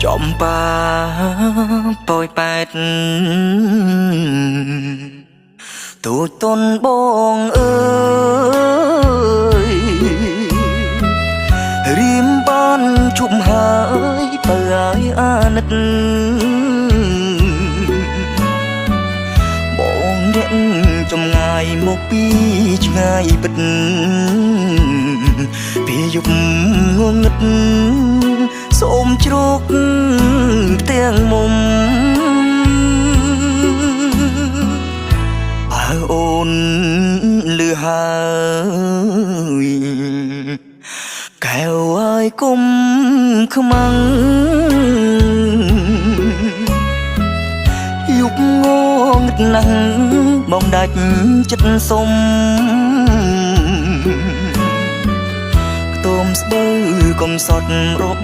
ចំប៉ាប៉យប៉ែតទូចតុនបងអើយរៀមបានជុំហើយបើឲ្យអាណិតបងអ្នកចម្ងាយមកពីឆ្ងាយពិតពេលយប់ងងឹតសូមជ្រកផ្ទាំងមុំ បើអូនលឺហើយកែវអើយគុំខ្មាំងយប់ងងឹតណាស់បងដាច់ចិត្តសុំខ្ទមស្បូវកំសត់របស់